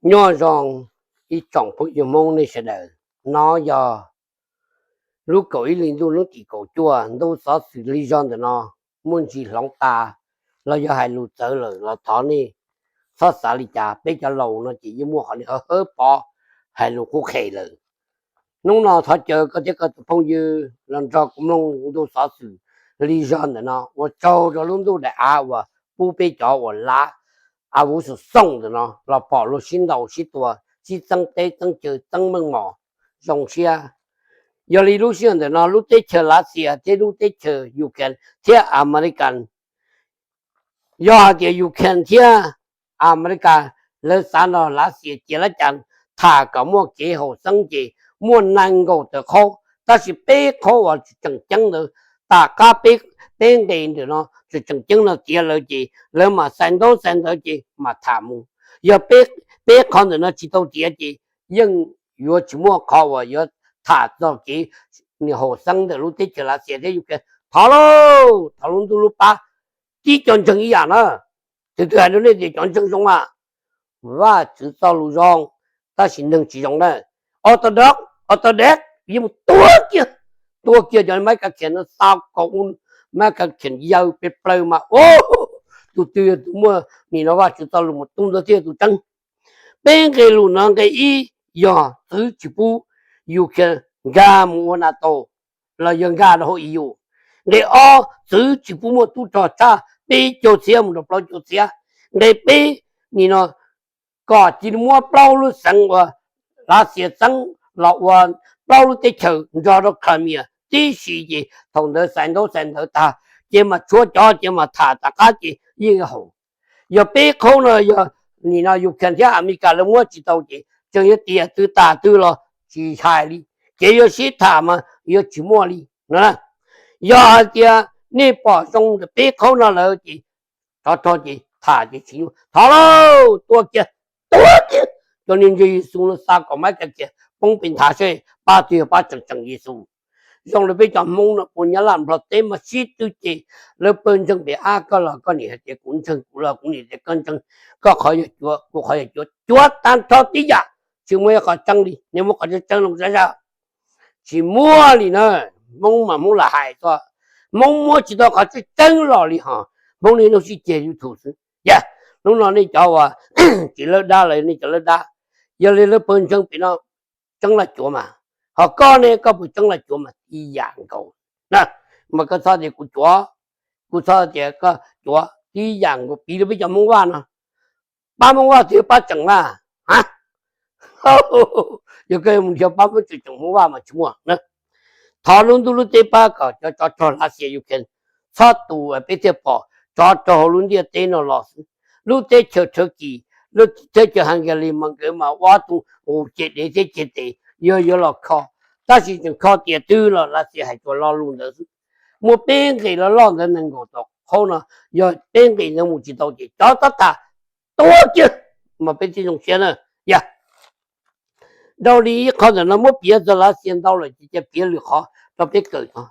Nyob zoo ib tsoom phooj ywg Hmoob nej sawv daws, no yog lub kaum ib hli ntuj hnub tim kaum cuaj, ntu xov xwm lig zog ntawm no muaj ntsis hloov tas los yog hais lus txawv lawm los thov nej txhob xav li cas, peb cov laus no ces yeej muaj qhov niag hawb hawb pov hais lus qub qhe lawm. Hnub no thov caw koj thiab koj tus phooj ywg los nrog kuv mloog ntu xov xwm lig zog ntawm no ua tsaug rau lub ntuj daim av uas pub peb cov uas lav av vuv xum xooj ntawm no los pom luag sib ntaus sib tua, sib txeeb teb txeeb chaw txeeb meej mom zoo siab. Yog li lub sij hawm ntawm no lub teb chaws Lav Xias thiab lub teb chaws Ukraine thiab American, yog hais tias Ukraine thiab America lawv xav nrog Lav Xias cia lab cas tham kom muaj kev haum xeeb ces muaj nees nkaum tawm qhov, tab sis peb qhov uas tseem ceeb ntawd, tom qab peb nqe ntawm no tseem ceeb no tiav lawm ces lawv mam xais ntaub xais ntawv ces mam tham mus. Yog peb qhov ntawm no tsis tau tiav ces yeej yuav tsis muaj qhov uas yuav tham txog kev haum xeeb ntawm lub teb chaws Lav Xias thiab Ukraine. Thov lauj, thov lub ntuj lub pab tib co ntseeg ib yam na. Tus twg hais rau nej tias cov ntseeg zoo mas, Vajtswv txoj lus zoo, tab sis neeg tsis zoo na. Orthodox, Orthodox yeej mus tua kiag, tua kiag cov maiv kav khiam no, xav kom ua maiv kav khiam yawg pes plaws mas, tus twg yog tus muaj nim no Vajtswv txoj lus mus tu ntawd thiaj yog tus tseeb. Peb nqe lus no, nqe ib yog txwv tsis pub Ukraine nkag mus ua NATO los yog nkag rau hauv E U. Nqe ob, txwv tsis pub muaj tub rog tshaj peb caug txhiab mus rau plaub caug txhiab. Nqe peb, nim no kom cia li muab plaub lub xeev uas Lav Xias txeeb los ua plaub lub teb chaws nrog rau Crimea tib si ces thaum ntawd xais ntaub xais ntawv tag ces mas tshuav cov ces mas tham tom qab ces yeej haum. Yog peb qhov no yog nim no Ukraine thiab America lawv muab tsis tau ces tseem yuav tiam twg tas twg los tsis hais li, kev yuav sib tham mas yuav tsis muaj li no. Yog hais tias nej pom zoo ntawm peb qhov no lawm ces rov rog ces tham ces tsis nyuaj. Thov lauj, tua kiag, tua kiag cov niag ntseeg Yexus no, xav kom maiv kav khiam poob pes nthav seb pab twg yog pab tseem tseem Yexus. Zoo li peb cov Hmoob no puas Nyab Laj Nplog teb mas sib tw ces lawv pawg ntseeg pem ab, koj los koj nim hais tias kuv ntseeg, kuv los kuv nim tias koj ntseeg, koj qhov yog cuav, kuv qhov yog cuav, cuav tag nrho tib yam, tsis muaj ib qhov tseeb li. Nej muab qhov tseeb tseeb los zaj zaj, tsis muaj li na. Hmoob mas Hmoob lam hais txog, Hmoob muab tsis tau qhov tseeb tseeb los li ho, Hmoob niaj hnub sib ceg YouTube xwb. Yog hnub no nej cov uas tsis lawb dab los nej cov lawb dab, yog li lawv pawg ntseeg pem no tseeb los cuav mas, ho koj ne, koj puas tseeb los cuav mas tib yam nkaus na. Mas koj txhob tias kuv cuav, kuv txhob tias koj cuav, tib yam nkaus. Piv li peb cov Hmoob Vaj no, pab Hmoob Vaj twg pab tseem mas, yog koj mus nrhiav pab Hmoob tseem tseem Hmoob Vaj mas tsis muaj na. Thov lub ntuj lub teb pab kom cov tsov rog Lav Xias Ukraine txhob tu, peb thiaj pom tsov rog hauv lub ntiaj teb no los xwb. Lub teb chaws Turkey, lub teb chaws Hungary mas nkawd mas ua ob tug nqus ceg dev thiab ceg tes yog yuav los kho, tab sis tseem kho tiam twg los Lav Xias hais tsuas lo lus ntawd xwb. Muaj peb nqe loj loj ntawd nees nkaum tawm qhov no, yog peb nqe ntawd mus tsis tau ces cov tab tas tua kiag mas peb thiaj zoo siab na. Yog dhau li ib qho ntawm no muab piav txog Lav Xias ntau lawm ces cia piav lwm qhov rau peb kawm no.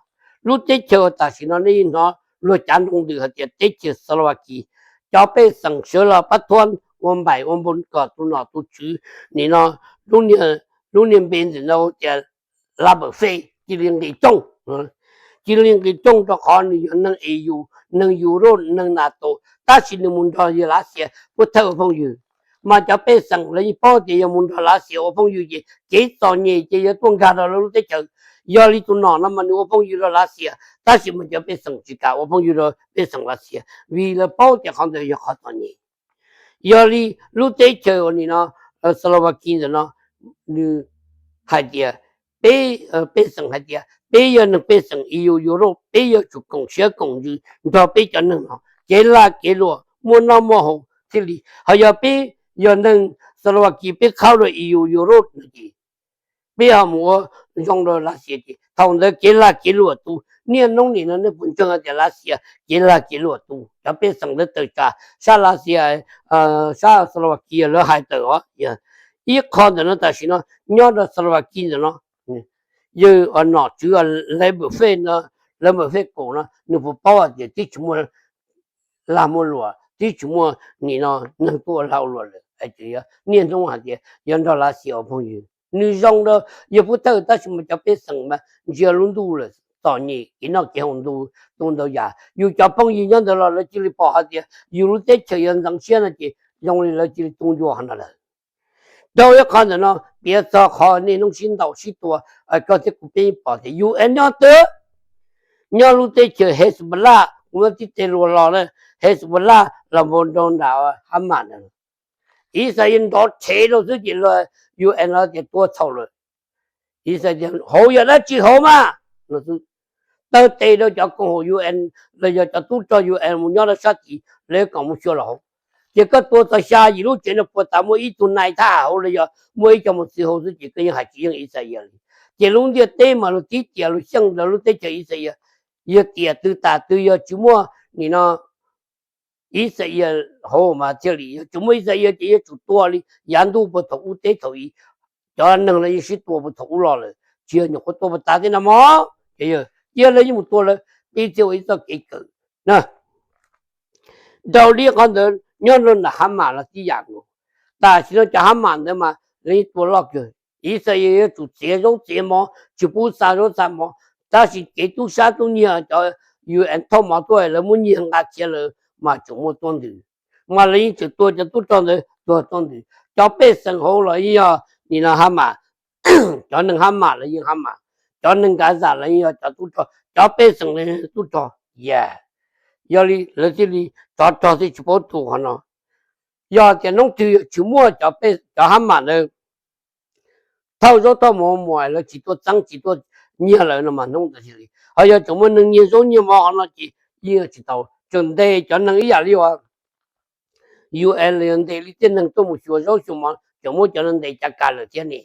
Lub teb chaws tam sim no nej yeej hnov luag cav nroo ntws hais tias teb chaws Slovakia, cov pej xeem sawv los pab thuab ua npaim ua npoo kom tus nom tus tswv nim no lub niag npe ntawm no tias Lav Npawm Fej cia li nqis rooj, cia li nqis rooj rau qhov nws yog neeg E U, neeg Europe, neeg NATO, tab sis nws mus nrog yawg Lav Xias pub thawj ua phooj ywg. Mas cov pej xeem lawv yeej paub tias yog mus nrog Lav Xias ua phooj ywg ces kev txom nyem ces yuav tuaj nkag rau lawv lub teb chaws. Yog li tus nom no mas nws ua phooj ywg rau Lav Xias, tab sis mas cov pej xeem tsis kam ua phooj ywg rau pej xeem Lav Xias vim lawv paub tias qhov ntawd yog qhov txom nyem. Yog li lub teb chaws uas nim no Slovakia ntawm no, nws hais tias peb, pej xeem hais tias peb yog neeg pej xeem E U Europe, peb yuav tsum koom siab koom ntsws nrog peb cov neeg no, kev lag kev luam, muaj noj muaj haus thiaj li. Ho yog peb yog neeg Slovakia peb khawb rau E U Europe no ces peb ho mus ua zoo rau Lav Xias ces thaum ntawd kev lag kev luam tu. Niaj hnub nim no nej puas ntseeg tias Lav Xias kev lag kev luam tu? Cov pej xeem lawv tawm tsam sab Lav Xias, sab Slovakia lawv hais tawm os. Ib qho ntawm no tam sim no nyob rau Slovakia ntawm no, yawg nom tswv Lav Npawm Fej no, Lav Npawm Fej kaum no nws puas paub hais tias twb tsis muaj lag muaj luam, twb tsis muaj nim no neeg tuaj ua lag ua luam lawm. Niaj hnub hais tias yuav nrog Lav Xias ua phooj ywg, nws zoo rau yawg Pub Thawj, tab sis mas cov pej xeem mas ntsia lub ntuj lawm txom nyem kev noj kev haus ntu tu ntau yam. Yus cov phooj ywg nyob ntawd los lawv cia li pom hais tias yus lub teb chaws yuav ntxeev siab no ces zoo li lawv cia li tu ncua qhov no lawm. Dhau ib qho ntawm no piav txog qhov niaj hnub sib ntaus sib tua, koj thiab kuv peb yeej pom tias UN nyob twg? Nyob lub teb chaws Hezbollah, kuv muab tib teg luag los na, Hezbollah los npau nrau nram Hamas ntawd. Ixayees nrov rhev rau xwb ces UN los tias tua txhaum lawm. Ixayees tias hauv yog dab tsi hauv mas, taw tes rau cov koom haum UN los yog cov tub rog UN mus nyob rau sab tid, lawv kom mus xyuas los hauv. Ces koj tua txog xya yim lub tsev no puas tas muaj ib tug nais thab ham hauv los yog muaj ib co mos txwv hauv xwb ces koj yeej hais tsis yeej Ixayees li. Ces lub ntiaj teb mas luag tib tiam luag xyeej ntawm lub teb chaws Ixayees, yog tiam twg tas twg yog tsis muaj nim no Ixayees hauv mas thiaj li, yog tsis muaj Ixayees ces yuav tsum tua li yav ntuj puag thaum ub teb thaum i, cov neeg los yeej sib tua puag thaum ub los lawm, tsis yog nyuam qhuav tua puag ta thiab no mog. Ces yog, cia lawv yeej mus tua lawv, pib txhij ua ib txoj kev kawm na. Dhau li qhov ntawd nyob rau nram Hamas los tib yam nkaus. Tam sim no cov Hamas ntawd mas lawv yeej tua loj kawg. Ixayees yuav tsum txiav zaub txiav mov, tsis pub xa zaub xa mov, tab sis kev tub sab tub nyiag cov UN thauj mov tuaj lawv muab nyiag nqa khiav lawm mas tseem muaj tuaj ntws. Mas lawv yeej tseem tua cov tub rog ntawd tuag tuaj ntws. Cov pej xeem hauv los yeej yog nim no Hamas, cov neeg Hamas los yeej Hamas, cov neeg Gaza los yeej yog cov tub rog, cov pej xeem los yeej tub rog. Yog li lawv thiaj li tsov rog thiaj tsis paub tu qhov no. Yog tias hnub twg tsis muaj cov Hamas ntawd thauj zaub thauj mov mus, lawv tsis tuaj txeeb tsis tuaj nyiag lawv no mas hnub ntawd thiaj li, ho yog tseem muaj neeg nyiag zaub nyiag mov qhov no ces yeej tsis tau, tseem ntes cov neeg ib yam li uas UN los yog ntes li tej neeg tuaj mus xyuas zaub xyuas mov, tseem muab cov no ntes cav kas lawm thiab ne.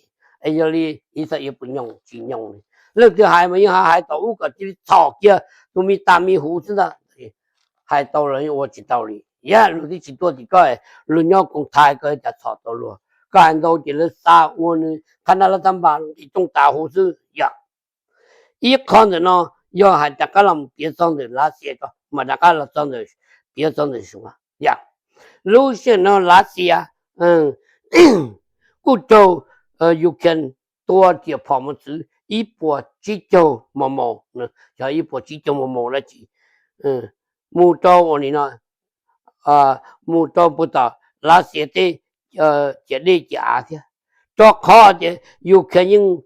Yog li Ixayees puas nyoos? Tsis nyoos li. Leej twg hais mas yeej hais tau ub kom cia li txhom kiag tus me tas me huv xwb ntag. Hais tau los yeej ua tsis tau li. Yog luag twb tsis tuaj tim koj, luag nyob koom thais koj cas txhom tau luag? Koj hais ntau ces lawv xa ua nws qhab nab lab tab npas nqis rooj tas huv xwb yom. Ib qho ntawm no yog hais rov qab los piav txog ntawm Lav Xias, mas rov qab los txog ntawm, piav txog ntawm Suav yom. Lub sij hawm no Lav Xias kuj raug Ukraine tua riam phom mus txwv ib puas tsib caug mos maus, yog ib puas tsib caug mos maus dab tsi mus rau ua nim no, mus rau puag tom Lav Xias tej ciam dej ciam av thiab. Rau qhov tias Ukraine yeej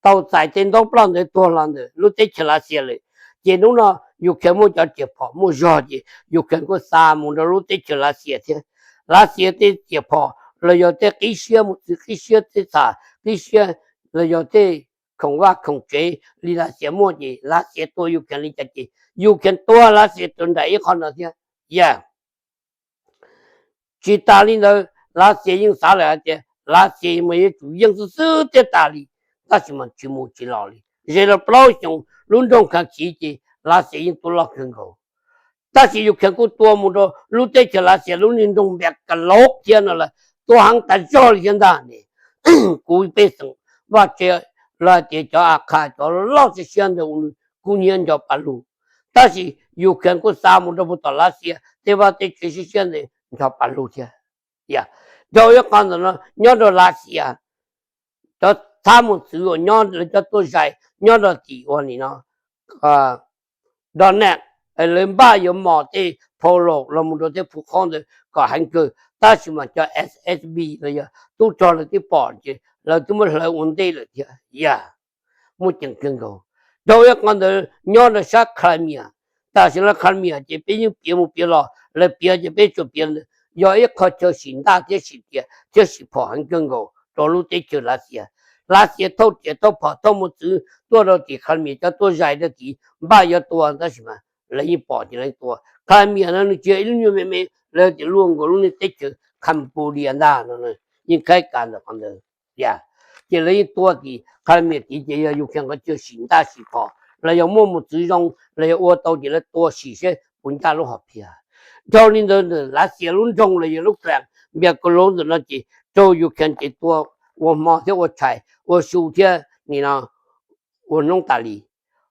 tau txais tej ntaub ploj ntawd tuag los ntawm lub teb chaws Lav Xias lawm. Ces hnub no Ukraine muaj cov riam phom muaj zog ces Ukraine kuj xa mus rau lub teb chaws Lav Xias thiab. Lav Xias tej riam phom los yog tej qib siab mus txwv qib siab tej txham qib siab los yog tej khoom vaj khoom tsev li Lav Xias muaj ces Lav Xias tua Ukraine li cas ces Ukraine tua Lav Xias rau nram ib qho no thiab. Yog tsis tas li ntawd, Lav Xias yeej xav lawm hais tias Lav Xias mas yuav tsum yeej xwb xwb thiab tas li, tab sis mas tsis mus tsis los li. Ze los plaub xyoos lub nroog Khav Khiv ces Lav Xias yeej tua loj kawg nkaus. Tab sis Ukraine kuj tua mus rau lub teb chaws Lav Xias lub niag nroog Npias Kas Lauv thiab no lawm, tua heev tas zog li thiab ntag ne. Kuv pej xeem vaj tse los hais tias cov A Khas cov loj siab siab ntawd ua nws kub hnyiab nco pa lug. Tab sis Ukraine kuj xa mus rau puag tom Lav Xias tej vaj tej tsev siab siab ntawd nco pa lug thiab. Dhau ib qho ntawm no nyob rau Lav Xias, cov thab mus txwv uas nyob lawv cov tuaj zais nyob rau tim ua nim no Donetsk, lawv npaj yuav mos tej phau laus los mus rau tej phu qhob ntawd kom heev kawg, tab sis mas cov SSB los yog tub rog lawv twb pom ces lawv twb muab hlawv ua ntej lawm thiab. Yog muaj ceem kawg nkaus. Dhau ib qho ntawd nyob rau sab Crimea, tam sim no Crimea ces peb yeej piav mus piav los, lawv piav ces peb tsuas piav, yog ib qho chaw sim ntaj thiab sim riam thiab sim phom heev kawg nkaus rau lub teb chaws Lav Xias. Lav Xias thauj riam thauj phom thauj mus txwv tuaj rau tim Crimea, cov tuaj zais rau tid npaj yuav tua tab sis mas lawv yeej pom ces lawv tua. Crimea no nws tsis yog ib lub nyuag me me, lawv tias luaj nkaus lub niag teb chaws Cambodia ntag no, yeej khaib kas ntawm qhov ntawd. Ces lawv yeej tua tim Crimea tid ces yog Ukraine qhov chaw sim ntaj sim phom los yog muaj mus txwv zoo los yog ua tau ces lawv tua sim seb puas ncaj lub hom phiaj. Dhau li ntawd ntawm Lav Xias lub nroog los yog lub kheem Npias Kaus Lauv ntawm no ces raug Ukraine ces tua ua hmo thiab ua tshais ua su thiab nim no ua hnub tas li.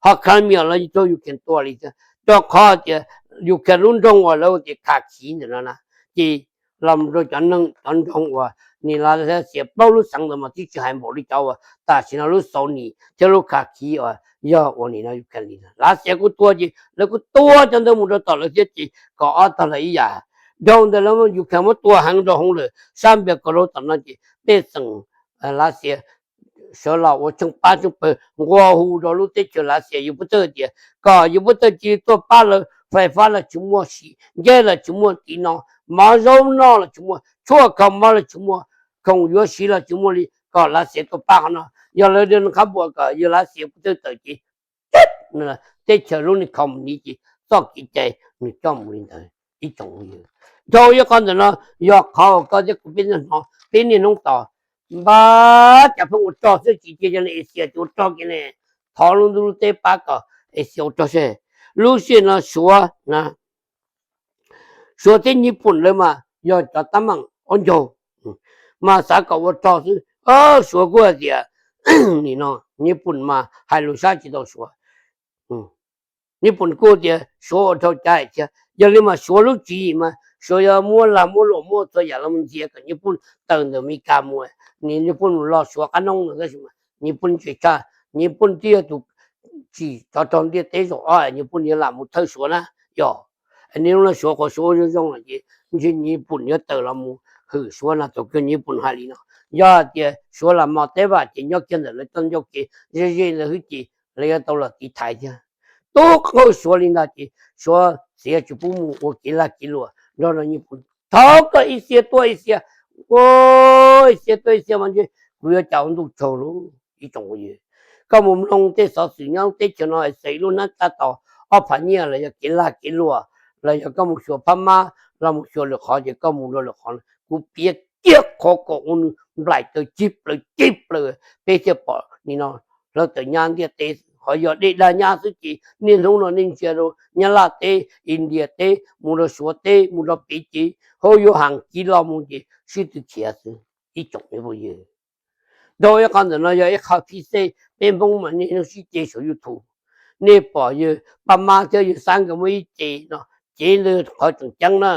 Ho Crimea los raug Ukraine tua li thiab, rau qhov tias Ukraine lub nroog uas lawv tias Kharkiv ntawm no na, ces los rau cov neeg cov nroog uas nim Lav Xias plaub lub xeev ntawd mas twb tsis hais npaum li cov uas tam sim no lub Xaunis thiab lub Kharkiv uas yog uas nim no Ukraine li. Lav Xias kuj tua ces lawv kuj tua cov ntawd mus rau tom lawv thiab ces kom ob tog lawv ib yam. Dhau ntawd lawv Ukraine muab tua heev rau hauv lawm, sab npias kaus rau tom no ces tej xeem Lav Xias sawv los ua tsheej pab tsheej pawg nqua hu rau lub teb chaws Lav Xias yus pub tawj tias kom yus pub tawj cia li tuaj pab lawv, fais fab los tsis muaj, sim ncej los tsis muaj, tiv no mov zaub noj los tsis muaj, tshuaj kho mob los tsis muaj, khoom yuav siv los tsis muaj li, kom Lav Xias tuaj pab qhov no. Yog lawv qhab npua kom yawg Lav Xias pub tawj tawm ces teb chaws lub niag khoom niv ces txoj kev cai nws coj mus li ntawd ib tsoom. Dhau ib qho ntawm no yog qhov uas koj thiab kuv peb hnov peb niaj hnub tos, npab cas pheej ua rog xwb tsis cia cov Asia ces ua rog kiag ne. Thov lub ntuj lub teb pab kom Asia ua rog seb. Lub sij hawm no Suav na, Suav thiab Nyij Pooj lawv mas yog cov tab meeg ob ncaug, mas xav kom ua rog xwb. Suav kuj hais tias nim no Nyij Pooj mas hais lus sab tsis tau Suav. Nyij Pooj kuj tias Suav ua rau cav hais tias yog li mas Suav lub tswv yim mas Suav yuav muab lag muab luam muab txhua yam los ntxias kom Nyij Pooj tawm ntawm Amelikas mus, Nyij Pooj mus los Suav qab noob no tab sis mas Nyij Pooj tsis tshaj, Nyij Pooj twb yog tus tsim tsov rog ntiaj teb zaum ob, Nyij Pooj yuav lam mus thawj Suav na. Yog niaj hnub no Suav qhuas Suav zoo zoo lawm ces ntshe Nyij Pooj yuav tawm los mus hwm Suav no, thaum kawg Nyij Pooj hais li no. Yog tias Suav lam mos teb vam ces nyob kiag ntawm lawv txoj ncauj kev ze ze ntawd xwb ces lawv yuav tau los tiv thaiv thiab. Tub qhawj Suav li ntawd ces Suav txiav tsis pub mus ua kev lag kev luam nrog rau Nyij Pooj. Thov koj Asia tuaj, Asia, Asia tuaj, Asia mas ntshe kuv yuav cas ua ntuj tsaug lauj ib tsoom phooj ywg. Koj mus mloog tej xov xwm nyob lub teb chaws no, Asia lub hnab txaj tos ob phav nyiaj los yog kev lag kev luam, los yog koj mus xyuas phab mab los mus xyuas lwm qhov ces koj mus rau lwm qhov, kuv piav kiag qhov kom ua nws nplaim taws cig plaws cig plaws peb thiaj pom nim no hlawv tawm nyab ntiaj teb. Qhov yog dej dag nyab xwb ces niaj hnub no nej ntsia rau Nyab Laj teb, India teb, mus rau Suav teb, mus rau pem ces hauv yuav Haas Kiv los mus ces sib tw khiav xwb ib tsoom phooj ywg. Dhau ib qho ntawm no yog ib qho phij xej peb Hmoob mas niaj hnub sib ceg saum YouTube. Nej pom yawg Paj Mab thiab yawg Xab nkawd muaj ib ce no, cev ntawd qhov tseem ceeb na,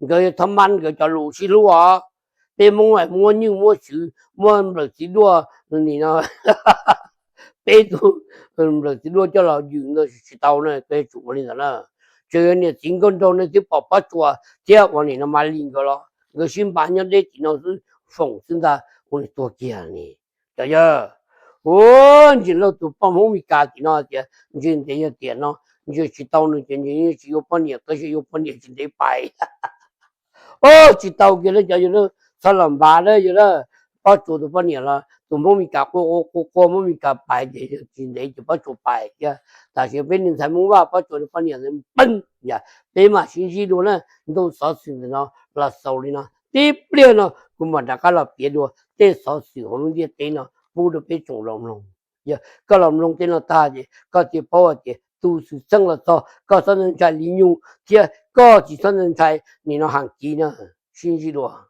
nkawd yog Thab Mab nkawd cov lus sib hlub os. Peb Hmoob muab nyuj muab swv muab nplawm txiv duaj nim no peb tug nplawm txiv duaj coj los ywm ntawd tsis tau na, koj yuav tsum ua li ntawd na. Tseem yog niam txiv nkauj nraug nej twb pom Pob Tsuas thiab ua nim no Mas Lis nkawd los nkawd sib npav nyob deb tim no xwb, foom xwb ntag ua nws tuag kiag ne. Cov yawg, ua ntsis lauj tus poj Hmoob Mes Kas tim no tias ntsis ntev yog tiam no ntsis tsis tau nws ces ntsis tsis yuav poj niam, koj sim yuav poj niam tsis ntev pais. Tsis tau kiag lawm cov yawg, txhob los npav lawm yawg. Pob Tsuas tus poj niam los tus Hmoob Mes Kas qua qua qua Hmoob Mes Kas pais ces tsis ntev ces Pob Tsuas pais thiab. Tam sim peb niag ntxhais Hmoob Vaj Pob Tsuas tus poj niam ntawd peeb yam, peb mam sib ntsib dua na. Ntu xov xwm ntawm no los xaus li no, tib pliag no kuv mam rov qab los piav dua tej xov xwm hauv lub ntiaj teb no pub rau peb tsoom los mloog. Yog koj los mloog tej no tag ces koj thiaj paub hais tias tus xwm txheej los txog koj txhob ntshai Lis Nyug thiab koj tsis txhob ntshai nim no Haas Kiv na. Sib ntsib dua.